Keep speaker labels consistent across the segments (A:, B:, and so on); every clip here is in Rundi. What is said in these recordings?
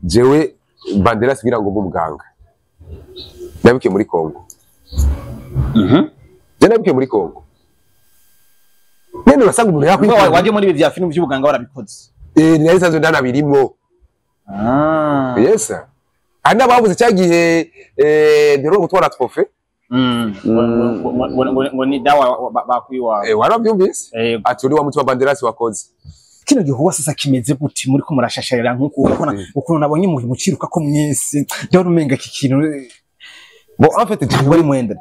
A: Jewe Banderas kugira ngo mbe umuganga nabikiye muri Congo. Je nabikiye muri Congo nene urasanga umuntu yakwiye
B: Waje muri ibi vya filime by'ubuganga warabikoze?
A: Nari sanzwe ndanabirimo. Yes, hari n'ababuze cya gihe ndero gutwara trophée.
B: Ngo ni dawa bakwiwa.
A: Warabyumvise ati uri wa mutima Banderas wakoze
B: kino gihuwa sasa kimeze gute muri ko murashasharira nkuko ukona ukuntu nabonye mu muciruka ko mwese ndabona umenga iki kintu.
A: Bon, en fait
B: ntabwo ari mwenda.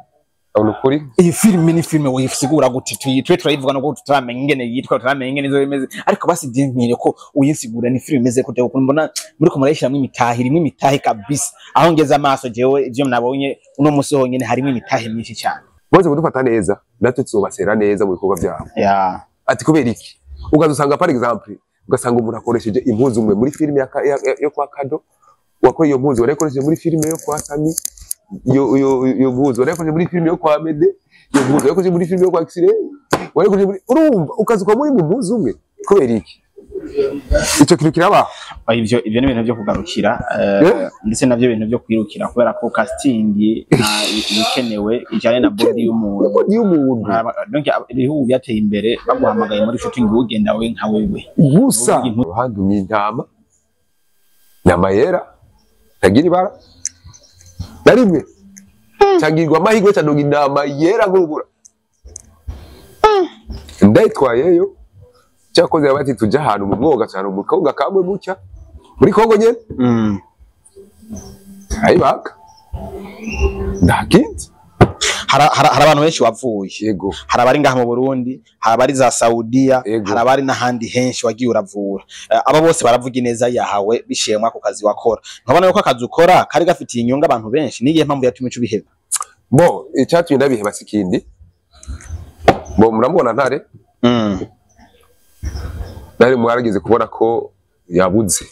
A: Ukuri
B: iyi filime ni filime wisigura gute? Twe turayivuga no turamenya ingene yitwa, turamenya ingene izo bimeze, ariko basi dinkire ko uyisigura ni filime imeze gute? Ukuntu mbona muri ko murayishiramwo imitahe, irimo imitahe kabisa. Aho ngeze amaso jewe ivyo nabonye uno musi honyene harimo imitahe myinshi cyane.
A: Bose kudufata neza natwe tuzobasera neza mu bikorwa byabo. Ati kubera iki? Ugasanga par exemple ugasanga umuntu akoresheje impuzu umwe muri filime yo kwa Kado, wakoye iyo mpuzu warakoresheje muri filime yo kwa Sami, iyo mpuzu warakoresheje muri filime yo kwa Mede, iyo mpuzu warakoresheje muri filime yo kwa Xire, warakoresheje muri urumva ukazuka muri mu mpuzu umwe. Kubera iki? Ico kintu kiraba.
B: Ivyo ni ibintu byo kugarukira ndetse navyo ibintu byo kwirukira kubera ko casting ikenewe ijane na body y'umuntu. Donc ibihugu byateye imbere baguhamagaye muri shooting ugenda we nka wewe
A: gusa. Handumye intama nyama yera tagira ibara na rimwe cangirwa amahirwe candonga intama yera nk'urubura. Ndayitwayeyo cyakoze bati tujya ahantu mu mwoga cyane mu konga kamwe mucya muri Kongo nyene. Ayibaka ndakindi
B: hari abantu benshi wavuye.
A: Yego.
B: Hari abari ngaha mu Burundi, hari abari za Saudiya, hari abari n'ahandi henshi wagiye uravura. Aba bose baravuga ineza yahawe bishimwa ku kazi wakora. Nkabona yuko akazi ukora kari gafitiye inyungu abantu benshi, nigiye mpamvu yatumye uca ubiheba.
A: Bon, icyatumye ndabiheba sikindi. Bon, muramubona Ntare. Nari mwarageze kubona ko yabuze.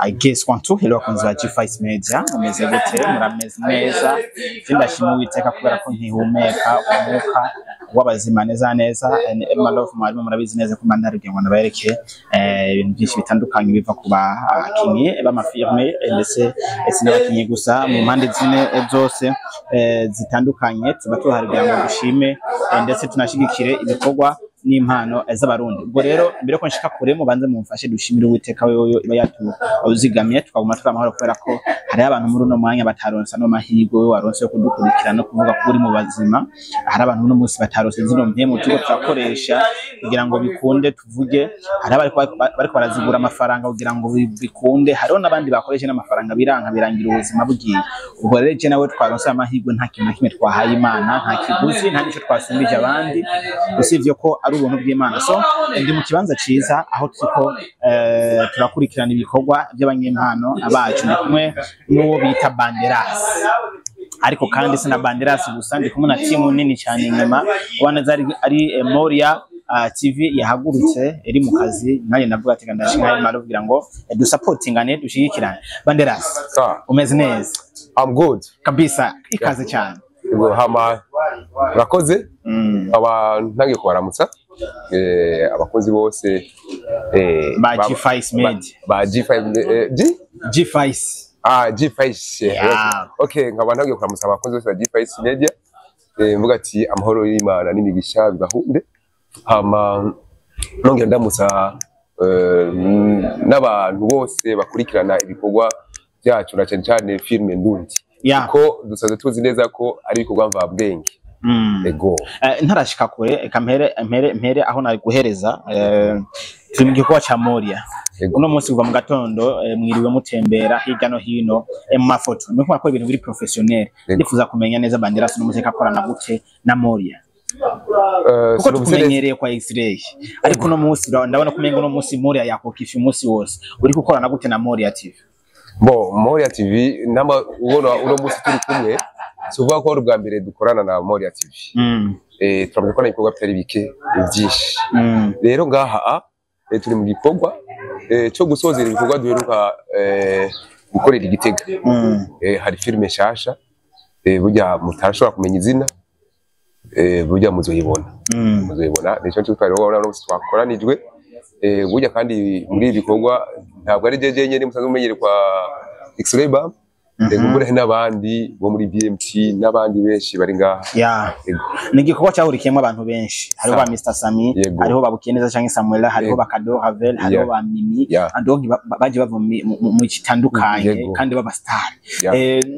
B: I guess one two hello abakunzi ba G5 Media, mumeze gute? Murameze neza? Ndashima Uwiteka kubera ko ntihumeka umwuka w'abazima neza neza. Emma Love mwarimu murabizi neza ko mandari ngo nabereke ibintu byinshi bitandukanye biva ku bakinyi b'amafilme ndetse n'abakinyi gusa mu mpande zine zose zitandukanye. Tuba tuhari kugira ngo dushime ndetse tunashigikire ibikorwa n'impano z'abarundi. Ubwo rero mbere ko nshika kure mubanze mumfashe dushimire Uwiteka wewe iba yatuzigamye tukaguma turi amahoro kubera ko hari abantu muri uno mwanya bataronsa no mahirwe we waronse yo kudukurikira no kuvuga ko uri mu bazima. Hari abantu uno munsi bataronse zino mpemu tuko turakoresha kugira ngo bikunde tuvuge. Hari bariko barazigura amafaranga kugira ngo bikunde, hariho n'abandi bakoresha n'amafaranga biranka birangira ubuzima bugiye. Ubwo rero je nawe twaronse amahirwe nta kintu na kimwe twahaye Imana, nta kiguzi, nta nico twasumbije abandi usivye ko ari ubuntu bw'Imana. So ndi mu kibanza ciza aho turiko turakurikirana ibikorwa by'abanyempano abacu. Ndi kumwe n'uwo bita Banderas, ariko kandi sina Banderas gusa, ndi kumwe na timu nini cyane inyuma ubona ari Moria TV yahagurutse iri mu kazi. Nanjye navuga ati ndashimira Imana kugira ngo dusapotingane dushigikirane. Banderas, umeze neza?
A: I'm good
B: kabisa, ikaze cyane.
A: Yego, hama urakoze. Aba ntangiye kubaramutsa abakozi bose
B: ba G5 Media,
A: ba G5
B: G5
A: G5. Okay, nkaba ntangiye kuramutsa abakozi bose ba G5 Media, mvuga ati amahoro y'Imana n'imigisha bibahunde. Hama nongera ndamutsa n'abantu bose bakurikirana ibikorwa byacu na cyane cyane filme Ndundi, kuko dusanzwe tuzi neza ko ari ibikorwa mvabwenge. Ego.
B: Ntarashika kure eka mpere aho nari guhereza. Turi mu gikorwa ca Moria uno munsi kuva mu gatondo, mwiriwe mutembera hirya no hino mu mafoto, nuko bakora ibintu biri professionnel. Ndifuza kumenya neza Banderas no muzika akorana gute na Moria. Kuko tukumenyereye kwa X-ray, ariko uno munsi ndabona kumenga uno munsi Moria yakokisha umunsi wose. Uri gukorana gute na Moria TV?
A: Bon, Moria TV nama ubona uno munsi turi kumwe, suvuga ko ari ubwa mbere dukorana na Moria TV. Turamaze gukora ibikorwa bitari bike byinshi. Rero ngaha turi mu gikorwa cyo gusozera ibikorwa duheruka gukorera Igitega. Hari filime nshasha Burya mutarashobora kumenya izina, burya muzoyibona. Muzoyibona, nico cyo twari rero bose twakoranijwe. Burya kandi muri ibi bikorwa ntabwo ari jeje nyene musanzwe mumenyere kwa X-Ray Bam. Ego, muri n'abandi bo muri BMT n'abandi benshi bari ngaha. Ego.
B: Ni igikorwa cyahurikiyemo abantu benshi, hariho ba Mr Sami,
A: Yego.
B: hariho ba Bukiyeneza canke Samuela, hariho ba Kado Ravel, hariho ba Mimi. Donc baje bava mu kitandukanye kandi baba star.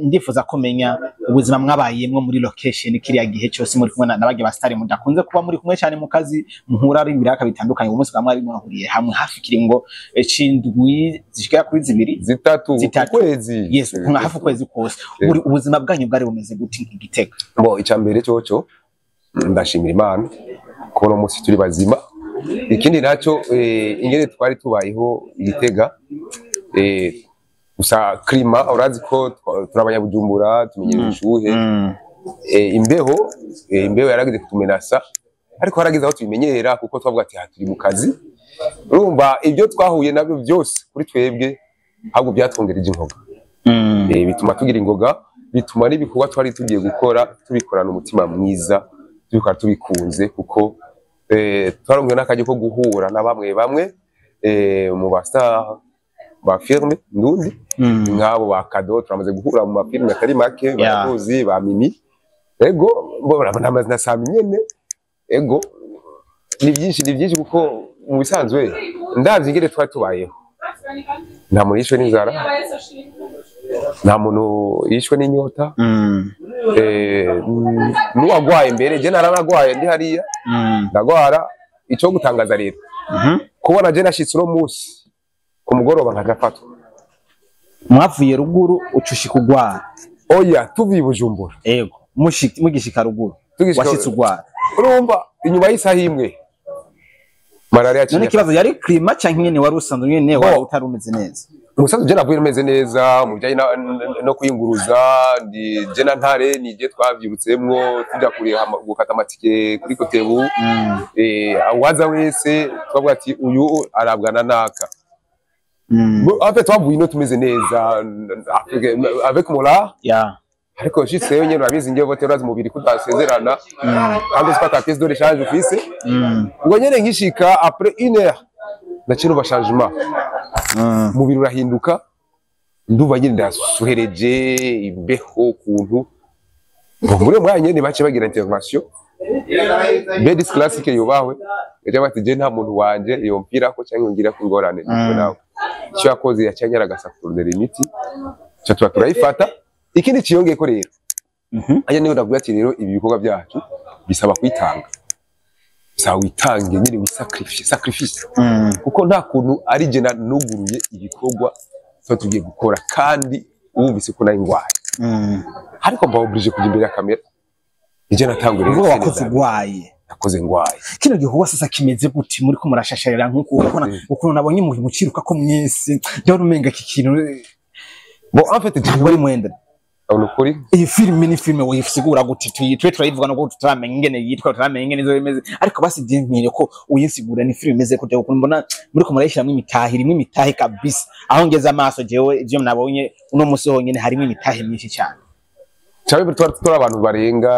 B: Ndifuza kumenya ubuzima mwabayemwo muri location kiriya gihe cyose muri kumwe n'abarya ba star mudakunze kuba muri kumwe cyane mu kazi, muhura ari ibiraka bitandukanye. Uwo munsi bwa mwari mwahuriye hamwe hafi kiringo c'indwi zishika kuri 2.
A: 3.
B: 3.
A: Ukwezi.
B: Yes, nka hafi ukwezi kose. Ubuzima bwanyu bwari bumeze gute i Gitega?
A: Bo, icya mbere cyoco ndashimira Imana kubona umunsi turi bazima. Ikindi nacyo, ingene twari tubayeho i Gitega, gusa climat, urazi ko turi abanyabujumbura, tumenyera ubushuhe. Imbeho yaragize kutumenasa, ariko harageze aho tubimenyera, kuko twavuga ati: "Ah, turi mu kazi." Urumva ibyo twahuye nabyo byose kuri twebwe ahubwo byatwongereje ingoga. Bituma tugira ingoga, bituma n'ibikorwa twari tugiye gukora tubikorana umutima mwiza, tubikora tubikunze, kuko twaronke n'akaryo ko guhura na bamwe bamwe mu ba star ba filme ndundi, nk'abo ba Kado turamaze guhura mu mafilme atari make, baramuzi ba Mimi. Ego, bo barabona na Sami nyene. Ego, ni byinshi, ni byinshi, kuko mu bisanzwe ndavye ingene twari tubayeho, nta muntu yishwe n'inzara, nta muntu yishwe n'inyota. N'uwagwaye mbere, je naranagwaye ndi hariya, ndagwara. Ico gutangaza rero, kubona je nashitse uno munsi ku mugoroba nkagafatwa.
B: Mwavuye ruguru ucushika ugwara?
A: Oya, tuvuye i Bujumbura.
B: Ego, mugishika ruguru washitse ugwara?
A: Urumva inyuma y'isaha imwe malaria
B: None
A: yaciye.
B: ikibazo yari climat canke nyene wari usanzwe nyene wari
A: Bo.
B: utari umeze neza?
A: Umusaza je navuye meze neza mu bijyanye no kwiyunguruza. Ndi je na Ntare, ni je twavyirutsemwo tuja kuriha gukata amatike kuri Kotebu. Uwaza wese twavuga ati: "Uyu arabwa na naka." En fait twavuye ino tumeze neza avec mola, ariko nshitseyo nyene, urabizi ngewe vote, urazi umubiri kudasezerana, kandi uzi ko ata pièce de rechange ufise. Ubwo nyene nkishika, après une heure naciye numva changement, umubiri urahinduka, ndumva nyene ndasuhereje imbeho ukuntu. Ngo muri uwo mwanya nyene baciye bagira intervention. Bedis Classic yubahwe, yaje bati: "Je nta muntu wanje yompirako cyangwa yongirako ingorane." Niko nawe icyo yakoze, yaciye anyaragasa kurondera imiti, icyo tuba turayifata. Ikindi ciyongeyeko rero, aya niho ndavuga ati rero ibi bikorwa byacu bisaba kwitanga, bisaba witange nyine, wisacrifice, sacrifice, kuko nta kuntu ari je nuguruye ibikorwa tuba tugiye gukora kandi wumvise ko nari ngwaye, ariko mba obligé kujya imbere ya kamera. Nije natanguriye.
B: Uvuga wakoze ugwaye?
A: Nakoze ngwaye.
B: Kino gikorwa sasa kimeze gute? Muri ko murashasharira nkuko ukubona ukuntu nabonye mu muciruka ko mwese, ndabona umenga iki kintu
A: Bon, en fait
B: ntabwo ari mwenda.
A: Ni ukuri.
B: Iyi filime ni filime wisigura gute? Twe turayivuga no tutaramenya ingene yitwa, tutaramenya ingene izo imeze, ariko basi nkwiye ko uyinsigura. Ni filime imeze gute? Ukuntu mbona muri ko murayishiramwo imitahe, irimo imitahe kabisa. Aho ngeze amaso jewe, ivyo nabonye uno musi honyene, harimo imitahe myinshi cyane.
A: Cyane, twari turi abantu barenga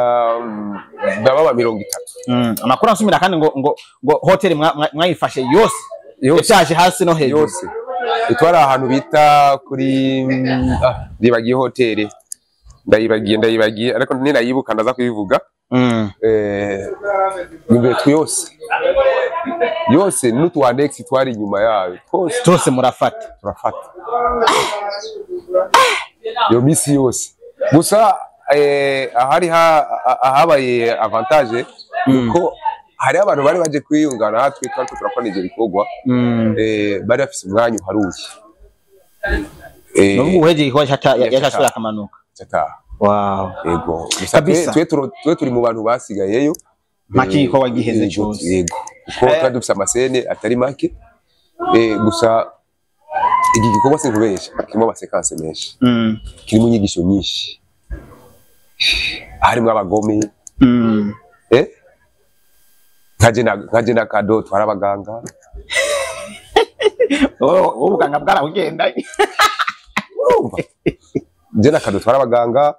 A: baba 30.
B: Amakuru ansumira kandi ngo hoteli mwayifashe yose?
A: Yose.
B: Etaje hasi no hejuru?
A: Yose. Twari ahantu bita kuri ndibagiye hoteli, ndayibagiye, ndayibagiye, ariko ninayibuka ndaza kuyivuga. Imbere yose yose n'utu annexe twari inyuma yayo twose.
B: Twose murafata?
A: Turafata iyo misi yose. Gusa ahari ahabaye avantage kuko hari abantu bari baje kwiyunga natwe, twariko turakora ivyo bikorwa, bari bafise umwanya uharuye.
B: Nubwo uhejeje igikorwa yacasubira akamanuka?
A: Cataha.
B: Wow.
A: Yego. Gusa
B: Kabisa.
A: twe turi mu bantu basigayeyo.
B: Mpaka igikorwa giheze
A: Yego,
B: cose.
A: Yego, kuko twari dufise amasene atari make. Gusa iki gikorwa sinkubesha, kirimo ama séquences menshi, kirimo inyigisho nyinshi, harimwo abagome. Nkaje na Kado twari abaganga.
B: Wowe ubuganga bwarawugendanye.
A: Urumva je na Kado twari abaganga.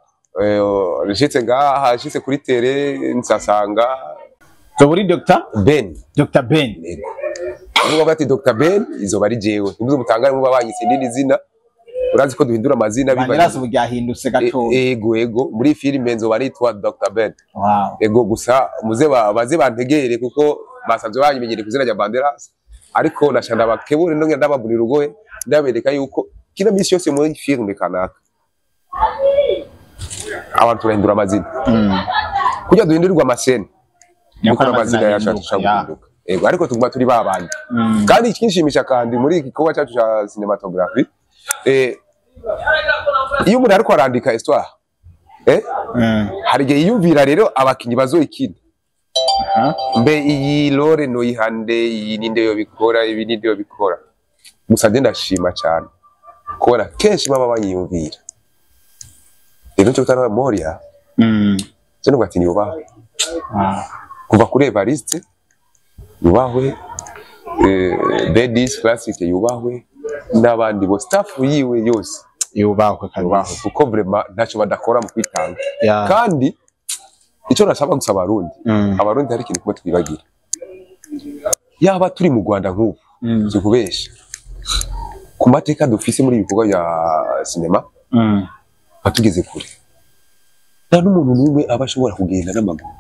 A: Nshitse ngaha, nshitse kuri terrain, nsasanga
B: Zoba uri Dr.
A: Ben.
B: Dr. Ben.
A: Yego. Nuvuga ati Dr. Ben izoba ari jewe, ntimuze mutangare muba banyise irindi zina. Urazi ko duhindura amazina.
B: Banderasi ubu ryahindutse gato.
A: Ego, ego, muri filime nzoba nitwa Dr. Ben.
B: Wow.
A: Ego, gusa muze baze bantegere kuko basanzwe banyimenyereye ku izina rya Banderas, ariko nashaka ndabakebure ndongera ndababulira urugohe, ndabereka yuko kino misi yose muri filime kanaka abantu turahindura amazina kugira duhindurirwe ama scènes,
B: Niko
A: nuko amazina yacu
B: ahinduka,
A: ashobora guhinduka. Ego, ariko tuguma turi babandi. Kandi ikinshimisha kandi muri iki gikorwa cyacu cya cinematography, iyo umuntu ariko arandika histoire, hari igihe yiyumvira rero abakinyi bazoyikina. Mbe iyi rôle noyihande, iyi ninde yobikora, ibi ninde yobikora? Gusa nje ndashima cyane kubona kenshi baba banyiyumvira. Rero nicyo gutanga Moria. Je nuvuga ati niyubahwe. Kuva kuri Evariste yubahwe, Bedis Classic yubahwe, n'abandi bo staff yiwe yose
B: yubahwe
A: yubahwe,
B: kabisa.
A: Kuko vraiment ntacyo badakora mu kwitanga. Kandi icyo nasaba gusa Abarundi, Abarundi hari ikintu kumwe twibagira. Yaba turi mu Rwanda nk'ubu, sikubesha, ku mateka dufise muri ibi bikorwa bya sinema, batugeze kure. Nta n'umuntu n'umwe aba ashobora kugenda n'amaguru.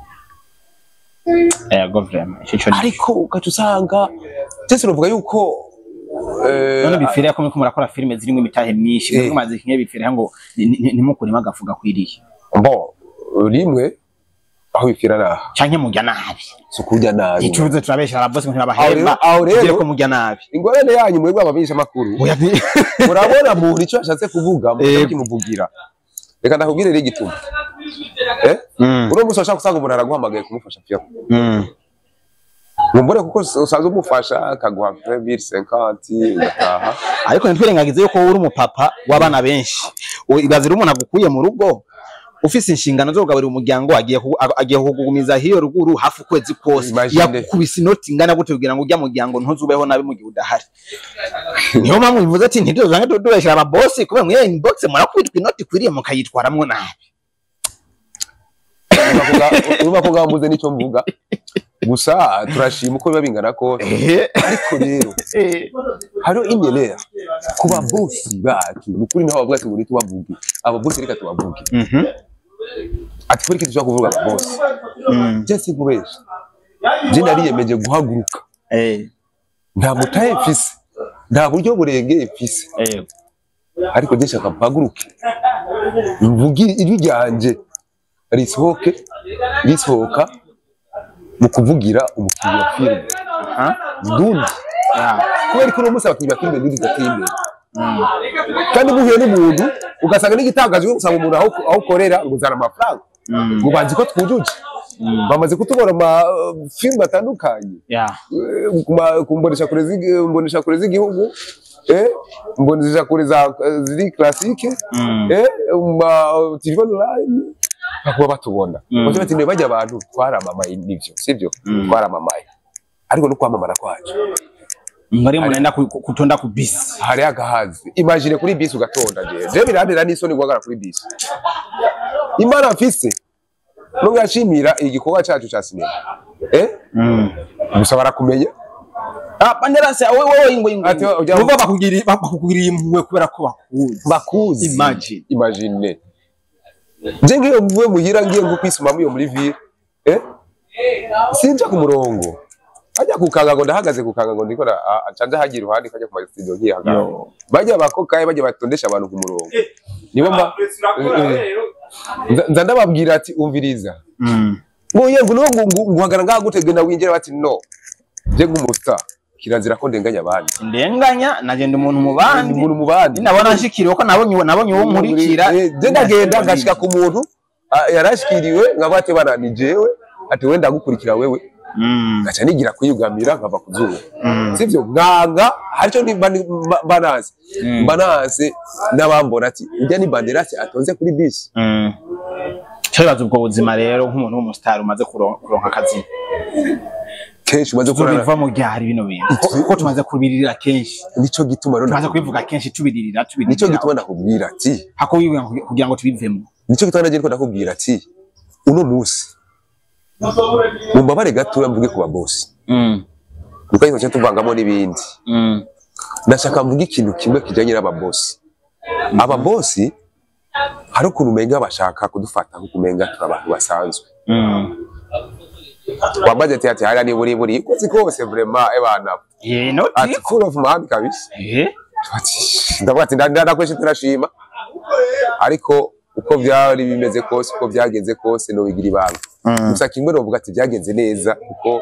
B: Yego, vraiment ico ni
A: Ariko ugaca usanga cyese novuga yuko
B: None bipfira ko muriko murakora filime zirimo imitahe myinshi, muriko maze kimwe bipfira ngo ntimukuremo agafu gakwiriye?
A: Bon, rimwe aho bipfira naha.
B: Canke murya nabi?
A: Si ukurya nabi.
B: Icuruze turabeshera ababosi ngo
A: Aho
B: ntibabahemba.
A: aho rero
B: Tugire ko murya nabi.
A: Ingorane yanyu mwebwe abamenyesha makuru,
B: Oya,
A: murabona muntu icyo ashatse kuvuga mukaca mukimuvugira. Reka ndakubwire rero igituma, uno munsi washaka usanga umuntu araguhamagaye kumufasha fiyo, mumbure kuko usanzwe umufasha, akaguha 20 50 ugataha.
B: Ariko ntitwirengagize yuko wowe uri umupapa w'abana benshi. Ibaze rero umuntu agukuye mu rugo ufise inshingano zo kugaburira umuryango, agiye kukugumiza hiyo ruguru hafi ukwezi kose.
A: Imagine.
B: Yakukubise inoti ingana gute kugira ngo urya muryango ntuzubeho nabi mu gihe udahari? Niyo mpamvu bivuze ati ntituzange tubeshyira ababosi, kubera mwe inbox murakubitwa inoti ikwiriye mukayitwaramwo nabi.
A: Urumva ko ngambuze n'icyo mvuga. Gusa turashima uko biba bingana kose. Ariko rero hariho inyelera ku babosi bacu. Ni ukuri naho bavuga ati ngo ntitubavuge ababosi, reka tubavuge. Ati kuri iki dushobora kuvuga ababosi. Je sinkubesha, je nariyemeje guhaguruka. Nta mutahe mfise, nta buryo burengeye mfise, ariko je nshaka mpaguruke mvuge, ijwi ryanje risohoke, risohoka mu kuvugira umukinnyi wa filime ndundi, kubera ko uno munsi abakinnyi ba filime ndundi dateye imbere. Kandi muhuye n'umuntu ugasanga n'igitangaje, usanga umuntu aho ukorera ngo uzana amafaranga, ngo bazi ko twujuje, bamaze kutubona ama filime atandukanye ku mboneshakure z'igihugu, mboneshakure za ziri classique, ma TV online, bakuba batubona. Baca bati bajya abantu twaramamaye. Nivyo, sivyo? Twaramamaye, ariko no kwamamara kwacu
B: Ngari munaenda kutonda ku bisi.
A: Hari agahazi. Imagine kuri bisi ugatonda. Je birantera n'isoni guhagarara kuri bisi. Imana mfise nubwo yashimira igikorwa cyacu ca sinema, gusa barakumenya.
B: Ah, Banderasi, wewe wewe ingo ingo.
A: Ati,
B: Vuga bakugiriye impuhwe kubera ko bakuzi.
A: Bakuzi.
B: Imagine.
A: Imagine je ngiye mvuye muhira, ngiye nko kwisumamo iyo muri ville, sinja ku murongo hajya kukanga ngo ndahagaze kukanga ngo ndiko canja hagira iruhande kajya ku studio nkihagarara.
B: Yo.
A: Bajya bakokaye bajya batondesha abantu ku murongo, nibo mba nza ndababwira ati umviriza, ngo yego no nguhagara ngaha gute, genda winjira. Bati no, je nk'umusta kirazira ko ndenganya abandi.
B: Ndenganya nagenda umuntu mu bandi.
A: Umuntu mu bandi.
B: Nabona nshikiriwe ko nabonye uwo nkurikira.
A: Je ndagenda ngashika ku muntu, yarashikiriwe, nkavuga ati bana ni jewe, ati wenda ndagukurikira wewe, ngaca nigira kwiyugamira nkava ku zuba. Sivyo nganga haricyo mba mba nanse n'abambona ati ujya ni Banderasi atonze kuri bisi.
B: Cyo bibaza ubwo buzima rero nk'umuntu w'umusitari umaze kuronka akazi.
A: Kenshi umaze gukora.
B: Tuzobiva mu ryari bino bintu? Ko tumaze kubiririra kenshi.
A: Nico gituma rero
B: Tumaze kubivuga kenshi, tubiririra, tubiririra.
A: Nico gituma ndakubwira ati
B: Hako wiwe kugira ngo tubivemo.
A: Nico gituma naje ndiko ndakubwira ati uno munsi mumbabare gatoya mvuge ku babosi, kuko ariko tuvangamo n'ibindi. Ndashaka mvuge ikintu kimwe kijanye n'ababosi. Ababosi hari ukuntu umenga bashaka kudufata nk'uko umenga turi abantu basanzwe. Wambaze ati hariya ni buri buri ukwezi kose, vraiment, ebana.
B: No.
A: Ati full of man kabisa. Ati ndavuga ati ndakweshe, turashima, ariko uko byari bimeze kose, uko byagenze kose, nobigira ibanga. Gusa kimwe novuga ati byagenze neza, kuko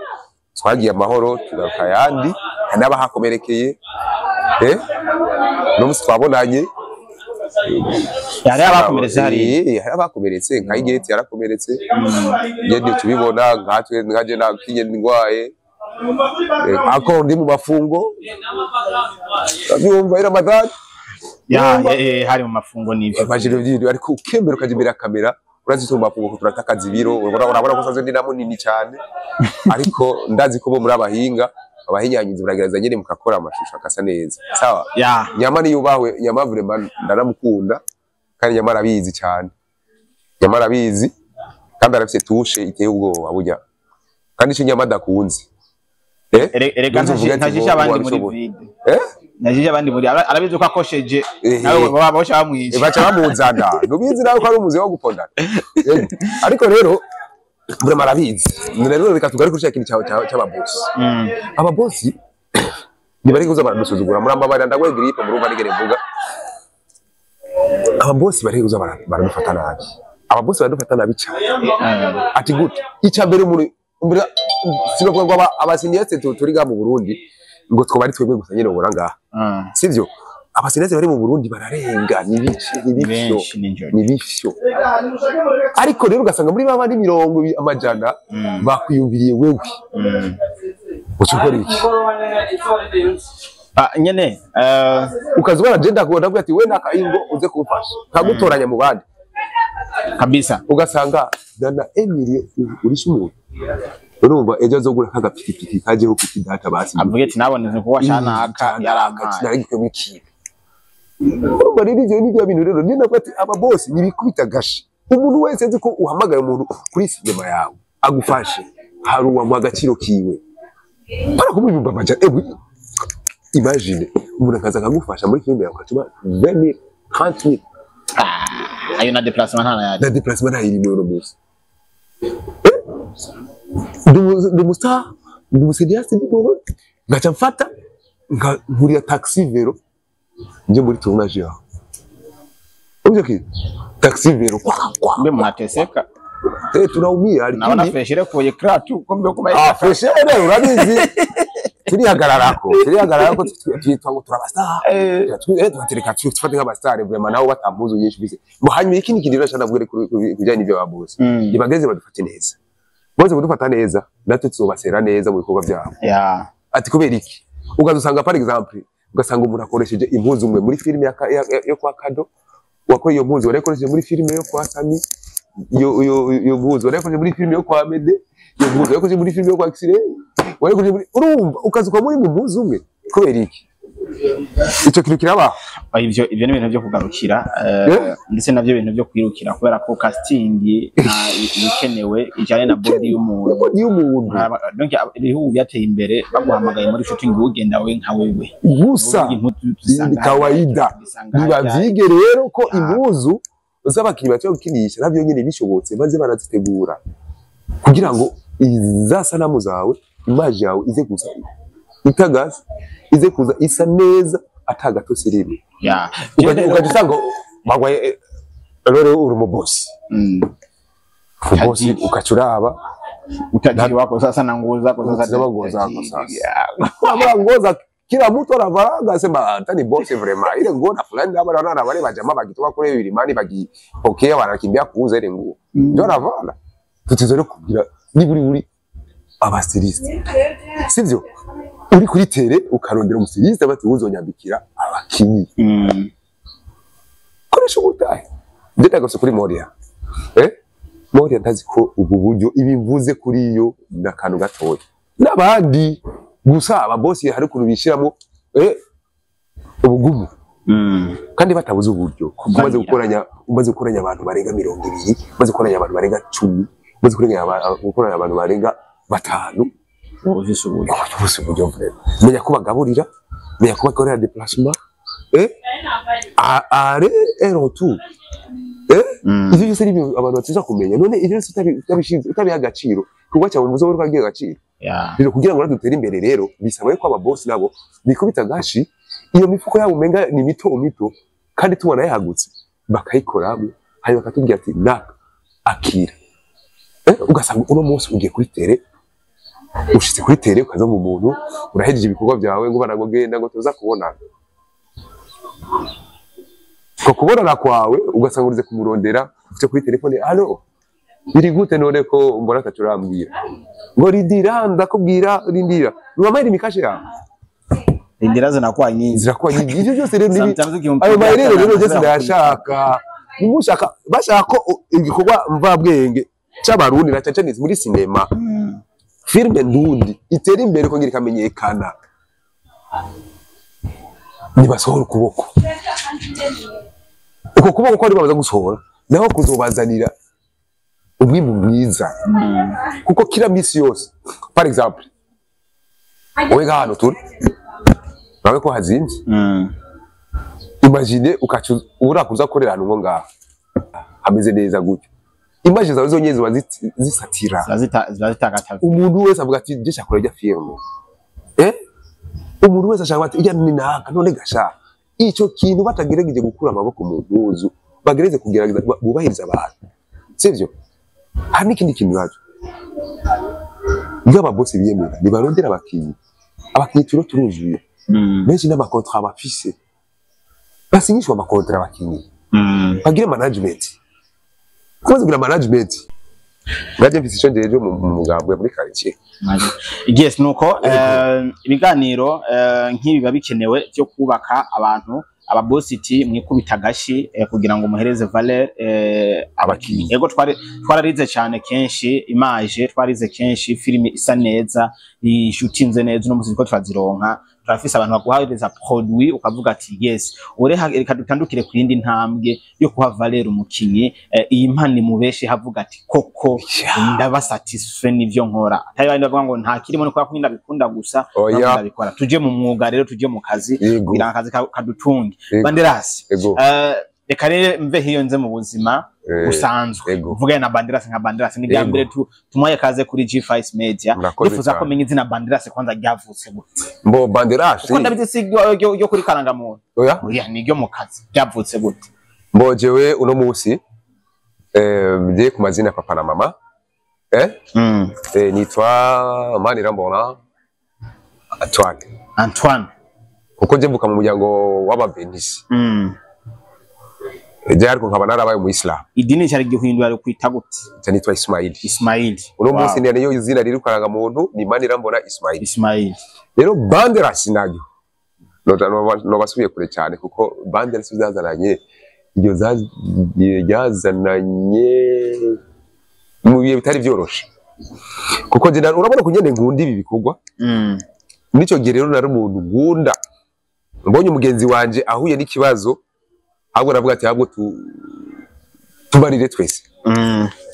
A: twagiye amahoro, tugaruka ayandi, hari n'abahakomerekeye, no munsi twabonanye.
B: Yari abakomeretse hariya.
A: Hari abakomeretse, nka Igeti yarakomeretse, ngende tubibona nkatwe, nkaje nakinye ndwaye. Ako ndi mu mafungo, byumva Ramadhan.
B: Ya, hari mu mafungo nivyo.
A: Amajiro byiri, ariko ukembera ukaja imbere ya kamera, urazi mu mafungo ko turatakaza ibiro. Urabona ko sanzwe ndi na munini cyane, ariko ndazi ko bo muri abahinga, abahinyanyuzi, baragerageza nyene mukakora amashusho akasa neza, sawa. Nyama niyubahwe, Nyama vraiment ndaramukunda, kandi Nyama arabizi cyane. Nyama arabizi kandi arafise touche iteye ubwoba burya, kandi ico Nyama adakunze
B: Erega
A: Ntuzi uvuge ati
B: ntajisha abandi muri
A: wabishoboye.
B: vide. Ntajisha abandi muri arabizi ko akosheje. Nawe baba bosha bamwica.
A: Baca bamuzana, nubizi nawe ko ari umuzi wo gupondana. Ariko rero vraiment arabizi. Rero reka tugaruke kuri cya kintu cy'ababosi. Ababosi ntibari kuza baradusuzugura. Murambabarira, ndaguye grippe, murumva nigere mvuga. Ababosi bari kuza baradufata nabi. Ababosi baradufata nabi cyane. Ati gute? Icya mbere, umuntu mbere sinokuvuga ngo aba cinéastes turi ngaha mu Burundi, ngo twoba ari twebwe gusa nyene ubona ngaha, sivyo? Aba cinéastes bari mu Burundi bararenga, ni bice, ni bifyo.
B: Benshi n'injoro.
A: Ni bifyo, ariko rero ugasanga muri baba mirongo amajana bakwiyumviriye wewe. Uca ukora iki?
B: Ah, nyene
A: Ukaza ubona je ndakubona, ndavuga ati we nakaingo uze kumfasha, nkagutoranya mu bandi.
B: Kabisa.
A: Ugasanga dana emilio urisha umuntu, urumva ejo azogura kagapikipiki kajeho kuki data basi.
B: Avuge ati naboneze kuba shanaka yarampaye.
A: Narigikwe ikintu. Urumva rero ivyo ni bya bintu rero ni navuga ati aba boss nibikubita gashi. Umuntu wese azi ko uhamagaye umuntu kuri sinema yawe agufashe, hari uwamuha agaciro kiwe para kumubimba amaja. Ewe, imagine umuntu akaza akagufasha muri filime yawe, ukatuma 20,000, 30,000.
B: Ayo na déplacement ntana yari.
A: Na déplacement ntayirimo uno munsi. Ndi umu star, ndi umu cinéaste, ndi Burundi, ngaca mfata nkurira taxi vélo nje muri tournage yawe. Urumva ki taxi vélo kwa kwa
B: Mbe munateseka.
A: Tunaumia,
B: Naona
A: lakini
B: fresh ile kwenye kratu kumbe kuma.
A: Ah, fresh rero urabizi, turihagararako twitwa ngo turaba star. Tubatereka tufate nk'aba star vraiment, nabo batampuzu nyinshi bise. Mu hanyuma ikindi kintu rero nabwire kujyanye n'ibyo babuze, nibageze badufate neza. Boze kudufata neza, natwe tuzobasera neza mu bikorwa byabo. Ati kubera iki? Ugaza usanga, par exemple, ugasanga umuntu akoresheje impuzu umwe muri filime yo kwa Kado, wakoye iyo mpuzu warakoresheje muri filime yo kwa Sami, iyo mpuzu warakoresheje muri filime yo kwa Mede, iyo mpuzu warakoresheje muri filime yo kwa Xire, warakoresheje muri, urumva ukaza ukaba muri mu mpuzu umwe. Kubera iki? Ico kintu kirabaho.
B: Ah, ivyo ni ibintu byo kugarukira, ndetse navyo ibintu byo kwirukira, kubera ko casting ibikenewe ijanye na body y'umuntu.
A: Body y'umuntu.
B: Donc ibihugu byateye imbere baguhamagaye muri shooting, ugenda we nka wewe.
A: Gusa
B: Uvuga impuzu zisanga
A: ni kawaida.
B: zisanga hariya.
A: Nibavyige rero ko impuzu z'abakinyi baca gukinisha navyo nyene bishobotse maze barazitegura kugira ngo za sanamu zawe, image yawe ize kuza itagaze, ize kuza isa neza atagatose rimwe. Ukaja usanga bagwaye, rero uri mu boss, umubosi.
B: Tajiri.
A: Ukaca uraba
B: Utajiri wako sasa na nguo zako sasa.
A: Na nguo zako
B: Tajiri.
A: sasa. Kama nguo za kila mtu anavalanga, sema hata ni boss vraiment, ile nguo na fulani hapa naona na wale majamaa bakitoka kule milimani bakipokea wanakimbia kuuza ile nguo, ndio anavala. Tutizore kugira ni buri buri aba styliste, sivyo? Uri kuri terrain ukarondera umu styliste bati uzonyambikira abakinyi. Koresha ubutahe. Ndetse kuri Moria, Moria ndazi ko ubu buryo ibi mvuze kuri yo ni akantu gatoya. N'abandi gusa ababosi hari ukuntu bishiramo ubugumu kandi batabuze uburyo. Umaze gukoranya abantu barenga 20, umaze gukoranya abantu barenga 10, umaze gukoranya abantu barenga 5,
B: ufise uburyo.
A: Bose uburyo vraiment. Menya ko bagaburira, menya ko bakorera déplacement, aller et retour. Ivyo byose ni ibintu abantu batiza kumenya. None ivyo byose utabishize, utabiha agaciro, kuko cyawe muzo uri kagiye agaciro. Rero kugira ngo dutere imbere rero bisaba yuko ababosi nabo bikubita gashi, iyo mifuko yabo umenga ni mito mito kandi tubona yahagutse, bakayikoramo, hanyuma bakatubwira ati naka akira. Ugasanga uno munsi ugiye kuri terrain, ushitse kuri terrain, ukaza mu muntu urahejeje ibikorwa byawe, ngo baragogenda ngo tuza kubonana. Ko kubonana kwawe ugasanga urize kumurondera ufite kuri telefone: "Allo, biri gute none ko mbona atacu urambwira?" Ngo rindira, ndakubwira, rindira, nuwamaye imikashe yawe.
B: Indira zinakuwa nyingi.
A: Zirakuwa nyingi. Ivyo byose rero
B: Sometimes ukimpigia
A: ayo maherere rero byose
B: anaweza
A: ndayashaka. Nimushaka bashaka ko igikorwa mvabwenge c'Abarundi na cane cane muri sinema, filime ndundi itera imbere kongera ikamenyekana, nibasohora ukuboko. Uko kuboko ko ari bamaze gusohora naho kuzobazanira umwimbu mwiza, kuko kila misi yose, par exemple wowe ngaha hano turi, urabe ko hazimvye. Imagine ukaca urakuza gukorera ahantu nko ngaha hameze neza gutyo, image zawe zonyene ziba zisatira.
B: Ziba zitagata.
A: Umuntu wese avuga ati je shakora rya filme, umuntu wese ashaka ati ijya ni naka. None gasha ico kintu batagerageje gukura amaboko mu mpuzu, bagereze kugerageza bubahiriza abantu, sivyo? Hari n'ikindi kintu nacyo iyo ababosi biyemera nibarondera abakinyi. Abakinyi turo turuzuye benshi n'ama contrats bafise, basinyishwa ama contrats abakinyi, bagire management. Kumaze kugira management, ngaje mfise ico njeje mu mugambwe muri quartier.
B: Yes, nuko ibiganiro nk'ibi biba bikenewe byo kubaka abantu. Ababositi mwikubita agashi kugira ngo muhereze valeur
A: abakinyi.
B: Ego, twari twararize cyane kenshi image, twarize kenshi filime isa neza, ishutinze neza. Uno musi ko turazironka, turafise abantu baguhereza produit ukavuga ati yes, ureha reka dutandukire ku yindi ntambwe yo kuha valeur umukinyi. Iyi mpano imubeshe havuga ati koko ndaba satisfait n'ivyo nkora, atari bandi bavuga ngo nta kirimo, ni kubera ko ndabikunda gusa.
A: Oya.
B: Ntabwo ndabikora. Tuje mu mwuga rero, tuje mu kazi kugira ngo akazi kadutunge. Banderas, reka rero mve hiyo nze mu buzima busanzwe, mvugane na Banderas nka Banderas. Ni bya mbere tumuhaye kaze kuri G5 Media.
A: Murakoze
B: Ndifuza ko
A: cyane.
B: menya izina Banderas kwanza ryavutse gute?
A: Mbo Banderas,
B: Kuko ndabizi si ryo kuri karangamuntu.
A: Oya.
B: Oya, ni ryo mu kazi. Ryavutse gute?
A: Mbo jewe uno musi ngiye ku mazina ya papa na mama, nitwa Manirambona Antoine.
B: Antoine.
A: Kuko nje mvuka mu muryango w'Abavenisi, je ariko nkaba narabaye umuyisilamu.
B: Idini cyari gihindura ari kwita gute?
A: Nca nitwa Ismail.
B: Ismail.
A: Uno munsi ni niyo izina riri muntu ni Manirambona Ismail.
B: Ismail.
A: Rero Banderas nayo nobasubiye kure cyane, kuko Banderas zazananye iryo ryazananye mu bihe bitari byoroshe, kuko nje urabona kugenda nkunda ibi bikorwa. Muri icyo gihe rero nari umuntu nkunda, mbonye umugenzi wanje ahuye n'ikibazo, ahubwo navuga ati ahubwo tubarire twese,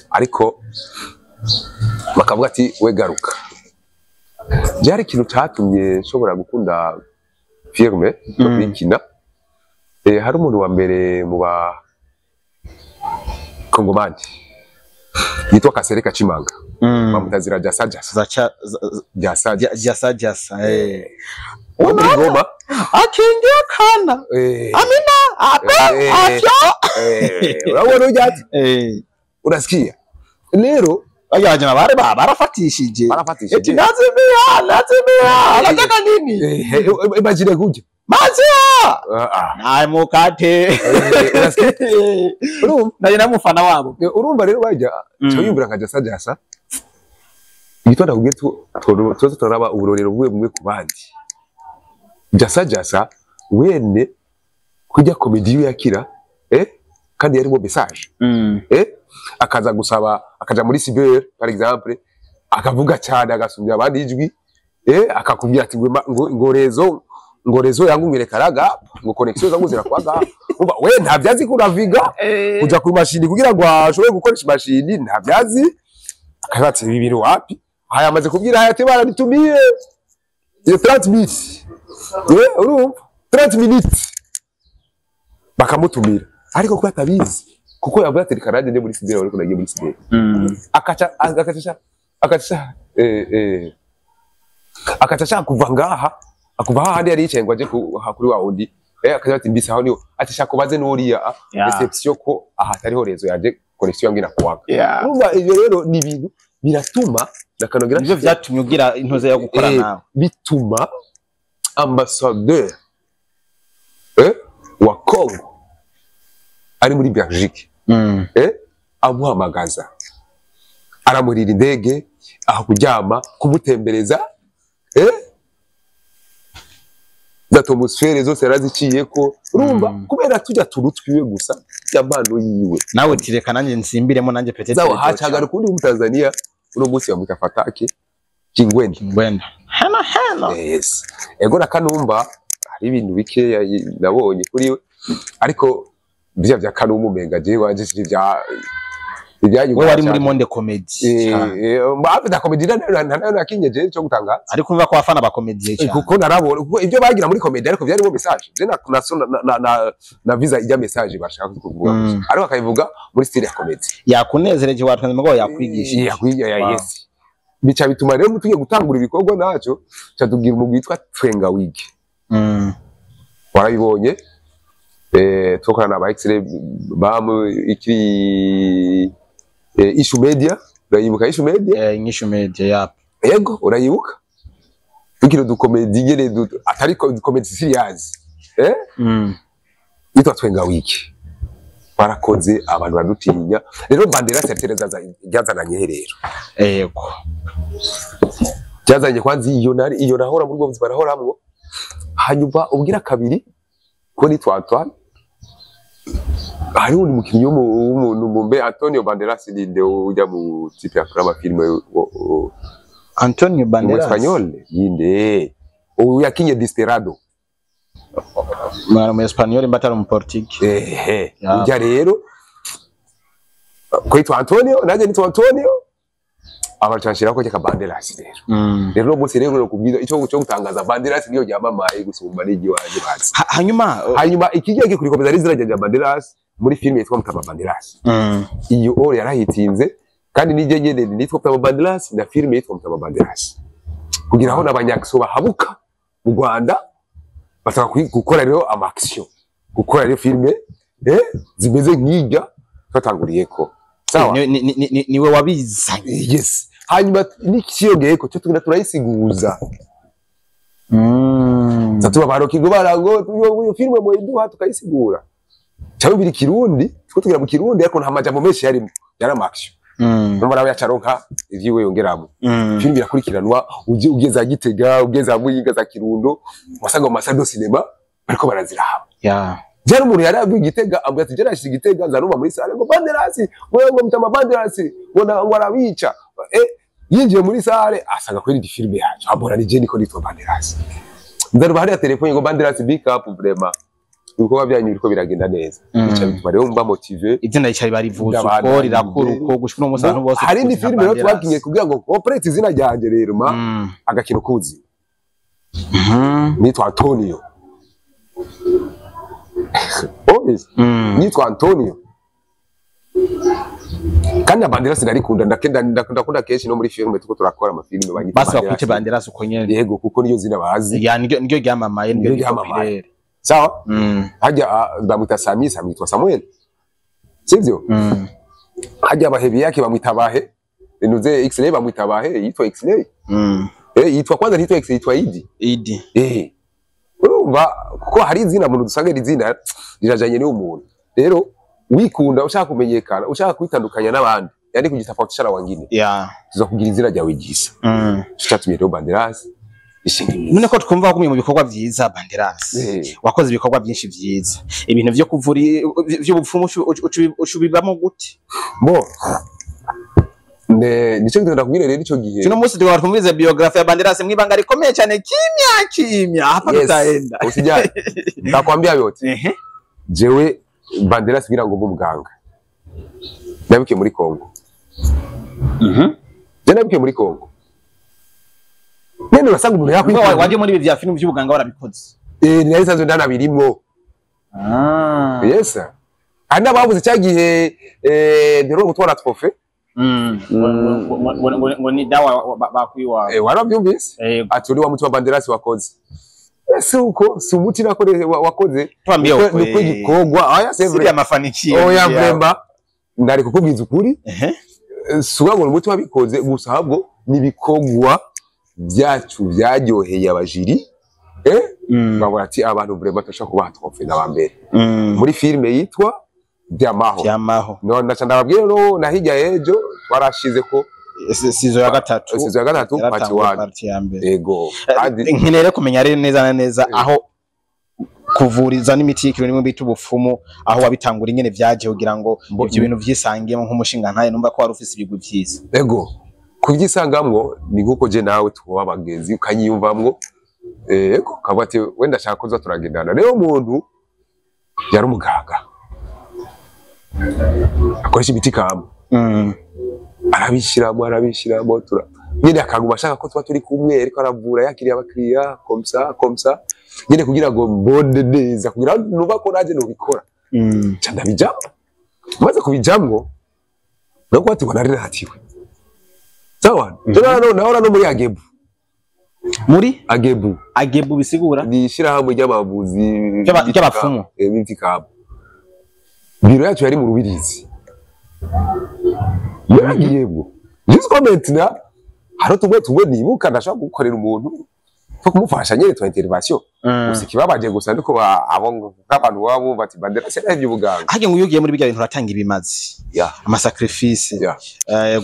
A: ariko bakavuga ati we garuka. Byari ikintu cyatumye nshobora gukunda filme no kuyikina. Hari umuntu wa mbere mu ba Kongomani yitwa Kasereka Chimanga, bamutazira Jasa Jasa.
B: Zacha.
A: Jasa.
B: Jasa jasa.
A: Wo muri Goma.
B: Akingia kana. Amina ape afya.
A: Urabona ujya ati unasikia rero.
B: Bajya bajya bare barafatishije.
A: Barafatishije.
B: Eti nazimia, nazimia, anataka nini?
A: Imagine kuja
B: Maziwa.
A: Ah, ah.
B: Na mukate.
A: Unasikia, urumva?
B: Naje namufana wabo.
A: Urumva rero bajya cyuyumvira nka Jasa Jasa igitwa ndakubwiye tuze turaraba uburorero bumwe bumwe ku bandi. Jasa Jasa wene kujya comedy yiwe yakira, kandi yarimo message, akaza gusaba, akaja muri cyber par exemple, akavuga cyane agasumbya abandi ijwi. Akakubwira ati ngo réseau, ngo réseau yangu ngerekaraga, ngo connexion zangu zirakwaga. Umva, we ntavyazi kunaviga kuja ku mashini kugira ngo ashobore gukoresha imashini, ntavyazi. Akavuga ati ibi bintu wapi. Haya, amaze kubwira haya ati baranitumie iyo 30 minutes, urumva 30 minutes bakamutumira, ariko kuko atabizi, kuko yavuze ati reka nanjye nje muri cyber, ariko nagiye muri cyber, akaca ashaka kuva ngaha, akuva hahandi yari yicaye ngo aje kuri wa wundi, akaca ati mbise aho niho, ati shaka ubaze n'uriya réception ko aha hatariho réseau yanje, connexion yangu inakuwaga. Urumva ivyo rero ni ibintu biratuma nakanogera.
B: Nivyo vyatumye ugira intuze yo gukora nawe.
A: Bituma ambassadeur wa Congo ari muri Belgique amuhamagaza, aramurira indege, aho kuryama, kumutembereza, za atmosphère zose yaraziciyeko. Urumva, kubera tujya turu twiwe gusa ya mpano yiwe.
B: Nawe uti reka nanjye nsimbiremo nanjye peut-être.
A: Zawa hacagaruka undi mu Tanzania, uno munsi bamwita Fataki Kingwenda.
B: Ngwenda hano hano.
A: Yes. Ego, na Kanumba hari ibintu bikeya nabonye kuri we, ariko bya bya Kanumba umenga jewe wanje si bya ibyanyu.
B: We wari muri monde comedy cyane.
A: Mbape da comedy na nakinyeje cyo gutangaza.
B: Ariko umva ko abafana ba comedy cyane.
A: Kuko narabona kuko ibyo bagira muri comedy, ariko byarimo message. Je na visa ijya message bashaka kuvuga, ariko akayivuga muri style ya comedy.
B: Yakunezereje, watwenze, mugabo yakwigishije.
A: Yakwiga ya
B: Wow.
A: Yes, bica bituma rero tugiye gutangura ibikorwa naco ca tubwira umugwi witwa Twenga Wig. Warabibonye, tukorana na ba X-ray bamu ikiri Issue Media. Urayibuka Issue Media?
B: Inyishu Media, yap.
A: Yego, urayibuka tukiri udukomedi nyene atari comedy serious, yitwa Twenga Wiki. Barakoze, abantu baradutinya. Rero Bandera Tereza ryazananye he rero?
B: Yego.
A: Byazanye kwanza iyo nari iyo nahora muri ubwo buzima nahoramwo, hanyuma ubwira kabiri ko nitwa Antoine, hari undi mukinnyi w'umuntu mumbe Antonio Banderas, ninde ujya mu type akora amafilme
B: Antonio
A: mu
B: Banderas.
A: Espagnol yinde uyu yakinye Desperado?
B: Mwana mu Espagnol mba atari mu Portugal.
A: Ehe. Ujya rero ko yitwa Antonio, nanjye nitwa Antonio, abantu bashiraho ko Banderas rero. Rero uno munsi rero kubwira icyo cyo gutangaza, Banderas niyo ryamamaye gusumba n'igiwanje bazi.
B: Hanyuma
A: Hanyuma ikigiye gikurikomeza ari izina rya Banderas muri filime yitwa Mutama Banderas. Iyo oro yarahitinze, kandi nijye nyene nitwa Mutama Banderas na filime yitwa Mutama Banderas, kugira aho n'abanyakso bahabuka mu Rwanda bataka gukora rero ama action, gukora rero filime zimeze nk'irya twatanguriyeko. Sawa.
B: Niwe wabizanye.
A: Yes, hanyuma n'ikiyongeyeko cyo tugenda turayisiguza. Satuba barokigo barango iyo filime muyiduha tukayisigura cyangwa biri kirundi, two tugira mu kirundi, ariko nta majambo menshi yarimo, yari ama action. Numva nawe yacaronka ivyiwe yongeramo. Filime irakurikiranwa, uje ugeze Gitega, ugeze Muyinga, za Kirundo, wasanga mu ma salles de cinéma bariko baraziraba. Jari umuntu yari avuye Gitega ambwira ati jari ashyize Gitega, nzarumva muri salle ngo Banderas, ngo Mutama Banderas, ngo arabica. Yinjiye muri salle asanga kuri iyi filime yacu, abona ni je niko nitwa Banderas. Nzaruba hariya telefone ngo Banderas, big up vraiment, ibikorwa byanyu biriko biragenda neza. Bica bituma rero mba motivé.
B: Izina rica barivuza uko
A: Ndabandanya.
B: rirakura uko gushika uno munsi abantu bose
A: Hari indi
B: tuzi nka
A: filime rero
B: Banderas.
A: twakinye kugira ngo complète izina ryanje rero ma agakino kuzi nitwa Antonio. Obvious. Nitwa Antonio kandi na Banderas ndarikunda, ndakenda ndakunda kenshi no muri filime tuko turakora amafilime banyita
B: Basi bakwite
A: Banderas.
B: Banderas uko nyene.
A: Yego, kuko niyo zina bazi.
B: Ya, niryo ryamamaye, niryo
A: Niryo ryamamaye.
B: ryamamaye.
A: Sawa. Hajya bamwita Sami, Sami yitwa Samuel, sivyo? Hajya abahebi yake bamwita bahe, nuze X-ray bamwita bahe, yitwa X-ray. Yitwa kwanza ntitwa X-ray, yitwa Idi.
B: Idi.
A: Urumva kuko hari izina muntu dusanga iri zina rirajanye n'uwo muntu. Rero wikunda, ushaka kumenyekana, ushaka kwitandukanya n'abandi, yani kujitofautisha na wengine, tuza kugira izina ryawe ryisa. Cyatumye rero Banderas ishinga imizi.
B: None ko twumva wagumye mu bikorwa vyiza, Banderas, wakoze ibikorwa byinshi vyiza, ibintu vyo kuvura vy'ubupfumu ucu ubibamo gute?
A: Bo Ne nico gituma ndakubwira rero ico gihe.
B: Tuno munsi tukaba twumvise biographie ya Banderas mwibanga rikomeye cyane, kimya kimya hapa.
A: Yes.
B: Tutaenda.
A: Usijali, ndakwambia yote. Jewe Banderas kugira ngo mbe umuganga nabikiye muri Kongo. Je nabikiye muri Kongo nene, urasanga umuntu
B: Kuko waje muri ibi vya film vy'ubuganga warabikoze.
A: Eh, nari sanzwe ndanabirimwo. Yes, hari n'ababuze cya gihe nterura gutwara trophée.
B: Ngo ni dawa bakwiwawe.
A: Eh, warabyumvise? Ati uri wa muti wa Banderas wakoze. Ese uko si umuti nakore wakoze?
B: Twambie ukweli.
A: Nuko igikorwa aya, c'est
B: Si
A: vrai.
B: ya mafanikio.
A: Oya, vraiment ndari kukubwiza ukuri. Si ukuvuga ngo ni umuti wabikoze gusa, ahubwo ni ibikorwa byacu byaryoheye aba jury, babona ati abantu vraiment turashobora kubaha trophée n'aba mbere muri filime yitwa Byamaho.
B: Vyamaho.
A: No ndaca ndababwira no na hirya y'ejo twarashize ko
B: Saison ya gatatu.
A: Saison ya gatatu, part
B: Yaratanguye.
A: 1.
B: Part ya mbere.
A: Ego, kandi
B: Nkeneye kumenya rero neza na neza aho kuvuriza n'imiti y'ikirundi nimwe bita ubupfumu, aho wabitangura, ingene vyaje kugira ngo ivyo bintu vyisangiyemo nk'umushinga ntaye, numva ko wari ufise ibigwi vyiza.
A: Ego, kubyisangamwo ni nkuko je nawe tuba abagenzi ukanyiyumvamwo. Ego, kavuga ati wenda ashaka kuza turagendana. Rero umuntu yari umuganga akoresha imiti kama arabishiramo arabishiramo, tura nyine akaguma ashaka ko tuba turi kumwe, ariko aravura yakiriye abakiriya comme ça comme ça nyine, kugira ngo mbone neza, kugira ngo nuba ko naje nubikora. Nca ndabijamwo, maze kubijamwo no ati ngo nari natiwe sawa. Tuna nahora no muri Agebu.
B: Muri
A: Agebu.
B: Agebu bisigura?
A: Ni ishirahamwe ry'abavuzi
B: Ry'abapfumu.
A: B'imiti kama. Biro yacu yari mu Rubirizi, yaragiyemwo jusqu'au maintenant. Hari tumwe tumwe nibuka ndashobora gukorera umuntu two kumufasha nyene, twa intervention. Gusa ikibabaje gusa niko abo nk'abantu baba bumva ati Bandera se navyo ubuganga.
B: Harya ngo iyo ugiye muri birya bintu uratanga ibimazi, amasacrifice,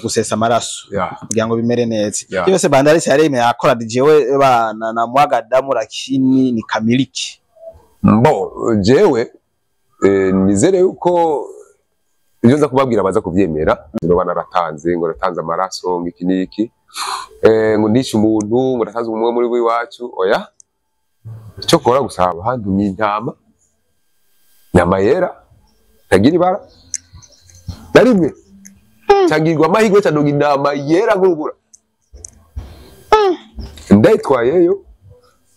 B: gusesa amaraso kugira ngo bimere neza. Byose Banderas yaremeye akora, jewe bana na mwaga damu lakini ni kamiliki.
A: Bon, jewe nizere yuko ibyo nza kubabwira baza kubyemera. Ngo banaratanze, ngo natanze amaraso, ngo iki n'iki, ngo nishe umuntu, ngo natanze umwe muri bo iwacu. Oya, icyo kora gusa handumye intama, inyama yera itagira ibara na rimwe, cangirwa amahirwe candonga intama yera nk'urubura, ndayitwayeyo.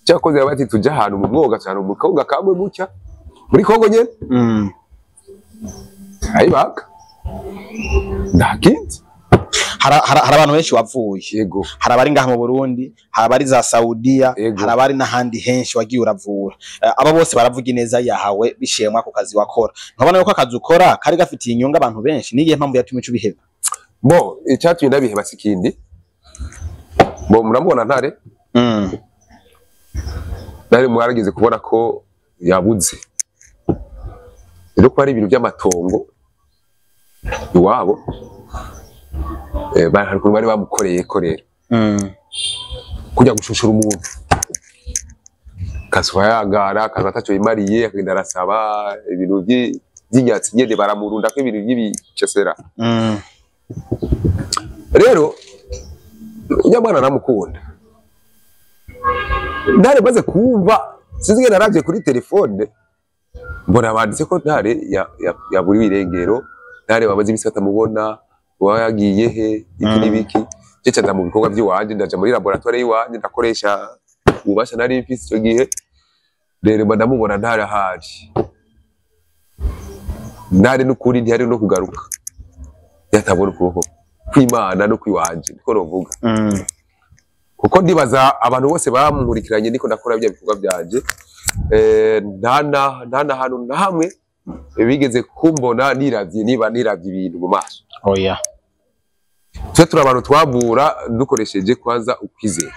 A: Cyakoze bati tujya ahantu mu mwoga cyane, mu koga kamwe gutya muri Kongo nyene, ayibaga nta kindi.
B: Hari abantu benshi wavuye.
A: Yego.
B: Hari abari ngaha mu Burundi, hari abari za Saudiya, hari abari n'ahandi henshi wagiye uravura. Aba bose baravuga ineza yahawe bishimwa ku kazi wakora. Ntubona yuko akazi ukora kari gafitiye inyungu abantu benshi? Niyihe mpamvu yatumye uca ubiheba?
A: Bo icyatumye ndabiheba si ikindi. Bo muramubona Ntare. Ntare mwarageze kubona ko yabuze rero, ko hari ibintu by'amatongo iwabo. Hari ukuntu bari bamukoreye ko rero kujya gushushura umuntu kasuba yagara akaza ataco yimariye, akagenda arasaba ibintu vy'inyatsi nyene, baramurundako ibintu vy'ibicesera. Rero ujya mwana aramukunda Ntare. Maze kumva, sinzi ingene naravye kuri telefone, mbona banditse ko Ntare yaburiwe irengero, Ntare bamaze imisi batamubona, waba yagiye he, iki n'ibiki. Je nca nja mu bikorwa vy'iwanje, ndaja muri laboratoire y'iwanje, ndakoresha ububasha nari mfise ico gihe. Rero mba ndamubona Ntare ahari. Ntare n'ukuri ntiyari no kugaruka yatabona ukuboko kw'Imana no kw'iwanje, niko novuga. Kuko ndibaza abantu bose bamurikiranye niko ndakora bya bikorwa byanje, nta na hantu na hamwe bigeze kumbona niravye, niba niravye ibintu mu maso.
B: Oya.
A: Twe turi abantu twavura dukoresheje kwanza ukwizera,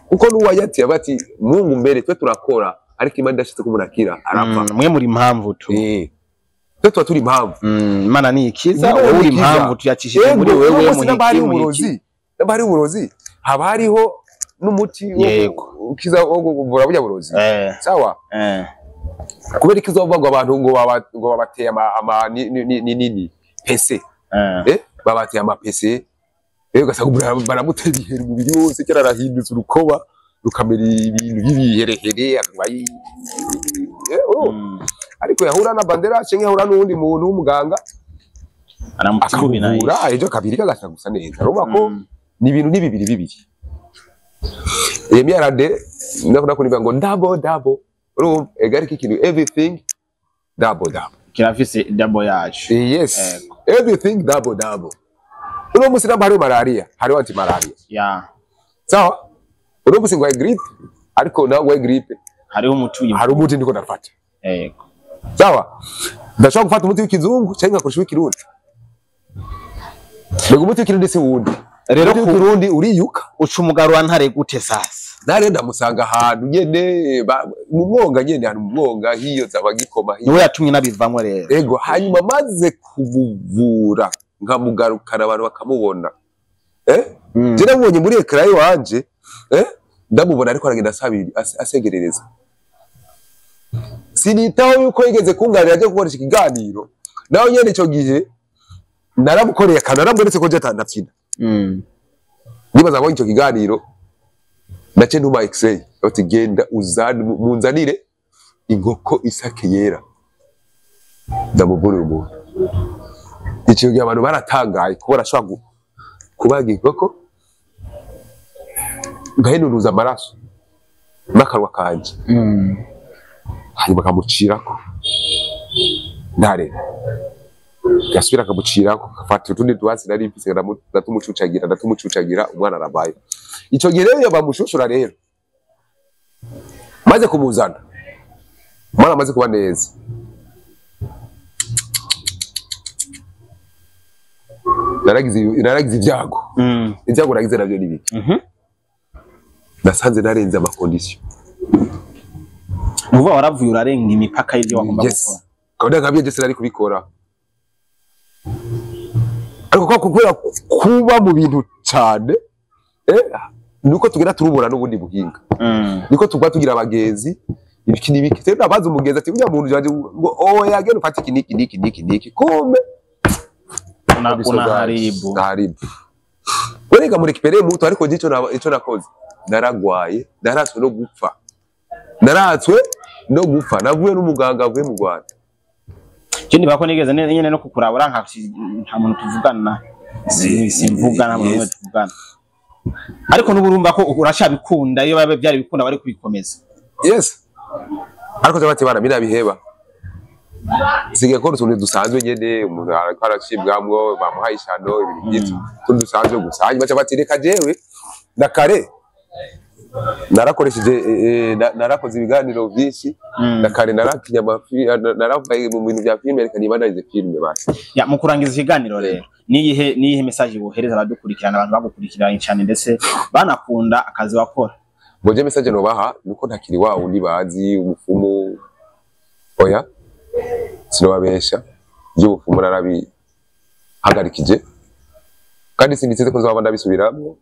A: kuko n'uwayatiye bati Mungu mbere. Twe turakora, ariko Imana idashitse ko umuntu akira arapfa.
B: Mwe muri impamvu tu.
A: Twe tuba turi impamvu.
B: Imana ni ikiza.
A: Imana
B: Wowe uri
A: ni ikiza.
B: impamvu tuyacishije muri
A: Yego,
B: wewe.
A: uno munsi namba hariho
B: Muhiki.
A: uburozi, namba hariho uburozi, haba hariho n'umuti wo ukiza, wo kuvura burya burozi. Sawa. Kubera iki uzovuga ngo abantu ngo babateye ama ni nini PC, babateye ama PC. Ugasanga umuntu baramutera ibihere umubiri wose, kera arahindutse urukoba rukamera ibintu by'ibiherehere, akaba oh. Ariko yahura na Bandera canke yahura n'uwundi muntu w'umuganga
B: Aramutikubina.
A: akamuvura, ejo kabiri kagasa gusa neza. Urumva ko ni ibintu ni bibiri bibiri. MRD ndakunda kunivuga ngo double double, urumva ega ariko ikintu everything double double.
B: Kirafise double yacu.
A: Yes, everything double double. Uno musi namba hariho malaria, hariho anti malaria. Sawa, uno musi ngwaye grippe, ariko nawe ngwaye grippe
B: Hariho umuti.
A: Hari umuti ndiko ndafata. Sawa, ndashobora gufata umuti w'ikizungu cyangwa ngakoresha uw'ikirundi. Mbega umuti w'ikirundi si wundi.
C: Rero
A: Umuti w'ikirundi uriyuka.
C: Uca umugarura ntare gute sasa?
A: Nare ndamusanga ahantu nyene mu mwonga nyene, ahantu mu mwonga hiyo zaba gikoma hiyo.
C: Niwe yatumye nabivamwo rero.
A: Ego, hanyuma maze kumuvura nkamugarukana, abantu bakamubona, je namubonye muri écran iwanje, ndamubona ariko aragenda asabira asegerereza. Sinitaho yuko yigeze kunganira aje gukoresha ikiganiro nawe nyene. Ico gihe naramukoreye akantu, naramweretse ko je atanabyina. Nibaza abonye ico kiganiro, nace ntuma x-ray ati: "Genda uzane, munzanire inkoko isake yera, ndamuvurira umuntu." Ico gihe abantu baratangaye kuba arashobora kubaga inkoko ngahenunuza amaraso n'akanwa kanje, hanyuma akamucirako ntare, gasubira akamucirako, afata utundi twatsi nari mfise, ndatumucucagira, ndatumucucagira, umwana arabaye. Ico gihe rero iyo bamushushura rero, maze kumuzana, umwana amaze kuba neza, naragize ibyago. Ibyago nagize navyo ni biki? Nasanze narenze ama conditions.
B: Nuvuga waravuye urarenga imipaka y'ibyo wagomba gukora.
A: Gahunda nkabyo je sinari kubikora, ariko ko kubera kuba mu bintu cyane, nuko tugenda turubura n'ubundi buhinga, niko tugwa tugira abagenzi ibiki n'ibiki. Rero nabaza umugenzi ati: "Uriya muntu wanje," ngo: "Oya, genda ufate iki niki niki niki niki." Kumbe
B: Unaharibu.
A: Naharibu. Werega muri récupérer muto, ariko je ico nakoze, naragwaye, naratswe no gupfa, naratswe no gupfa, navuye n'umuganga avuye mu Rwanda.
B: Je niba ko nigeze nyene no kukuraba uranka, nta muntu tuvugana. Simvuga, nta muntu n'umwe tuvugana. Ariko n'ubu urumva ko uracabikunda, iyo babe byari bikunda bari kubikomeza.
A: Yes, ariko bati bana biheba, sigaye kora utuntu dusanzwe nyene, umuntu ariko aracibwamwo bamuhaye ishano, ibintu byinshi, utuntu dusanzwe gusa. Hanyuma baca bati: "Reka jewe na kare narakoresheje, narakoze ibiganiro byinshi na kare, narakinye amafi, naravuye mu bintu bya filime, reka nibandanize filime basi."
B: Ya, mu kurangiza ikiganiro rero, niyihe message wohereza abadukurikirana, abantu bagukurikirana cyane ndetse banakunda akazi wakora?
A: Ngo je message nobaha nuko ntakiri wa wundi bazi umufumu. Oya, sinobabesha, iby'ubufumu narabihagarikije kandi sinditeze ko nzaba ndabisubiramwo,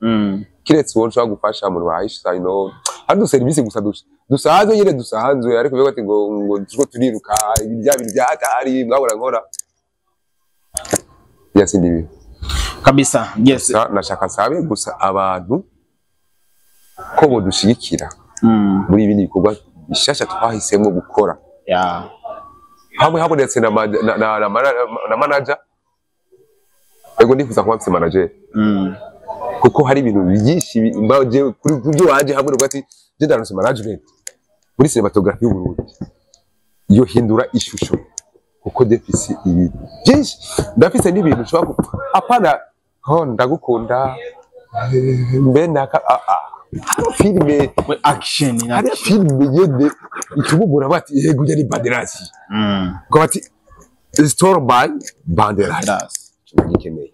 A: kiretse uwo nshobora gufasha umuntu wahisha ino hari du service gusa dusanzwe nyine dusanzwe. Ariko bivuga ati ngo turiko turiruka ibi bya bintu byatari mwabona nkora ya sindi bibi.
B: Kabisa, yes.
A: Nashaka nsabe gusa abantu ko bodushigikira muri ibindi bikorwa bishasha twahisemo gukora, hamwe habonetse na manager. Ego, ndifuza kuba mfise manager, kuko hari ibintu byinshi mbaje kuri kubyo waje hamwe nuko ati je ndaronse management muri cinematography y'u Burundi iyo hindura ishusho, kuko ndafise ibintu byinshi, ndafise n'ibintu nshobora apana ho ndagukunda, mbe naka haro filime.
B: We action na
A: Hari filime nyene ituma bati: "Yego, ujya ni Banderasi." Ngo bati: "Story by Banderasi."
B: Banderas.
A: Gikeneye.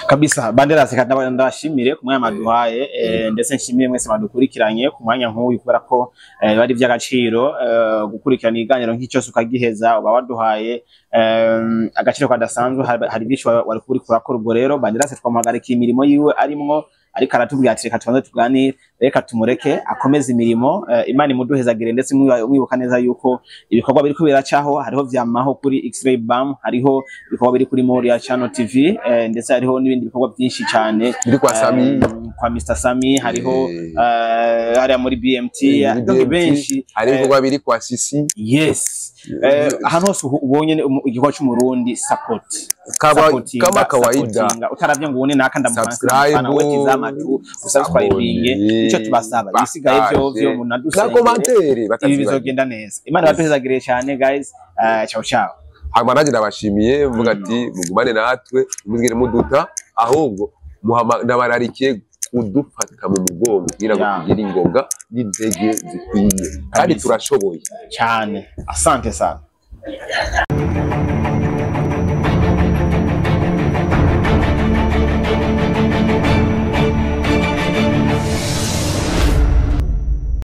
B: Kabisa, Banderas, kandi ndashimire ku mwanya maduhaye, ndetse nshimire mwese madukurikiranye ku mwanya nk'uyu, kubera ko bari iby'agaciro gukurikirana ikiganiro nk'icyo ukagiheza, uba waduhaye agaciro kadasanzwe. Hari byinshi wari kuri kurakora. Ubwo rero Banderas twamuhagarikiye imirimo yiwe arimwo. Ariko aratubwira ati reka tubanze tuganire, reka tumureke akomeze imirimo. Imana imuduhezagire, ndetse mwibuka neza yuko ibikorwa biriko biracaho, hariho vyamaho kuri X-Ray Bam, hariho ibikorwa biri kuri Moria Channel TV, ndetse hariho n'ibindi bikorwa byinshi cyane
A: biri kwa Sami.
B: Kwa Mr Sami hariho, hariya muri BMT,
A: muri
B: donc
A: BMT,
B: benshi.
A: Hari ibikorwa biri kwa Sisi.
B: Yes, ahantu hose ubonye igikorwa c'Umurundi, support.
A: Kama
B: Supportinga,
A: kawaida.
B: Supportinga. Utaravye ngo ubone naka
A: Subscribe,
B: ndamufana, we tizama tu, usubscribinge,
A: abone,
B: ico tubasaba. Ibisigaye vyo vyo
A: na
B: munadusengere,
A: commentaire
B: ibi
A: batazibagira.
B: bizogenda neza. Imana ibahezagire cyane, guys. Ciao ciao.
A: Hanyuma nanjye ndabashimiye, mvuga ati mugumane natwe, ntimuzigere muduta, ahubwo ndabararikiye kudufata mu mugongo kugira ngo tugire ingoga n'intege zikwiye, kandi
B: Kabisa.
A: turashoboye.
B: Cyane, asante sana.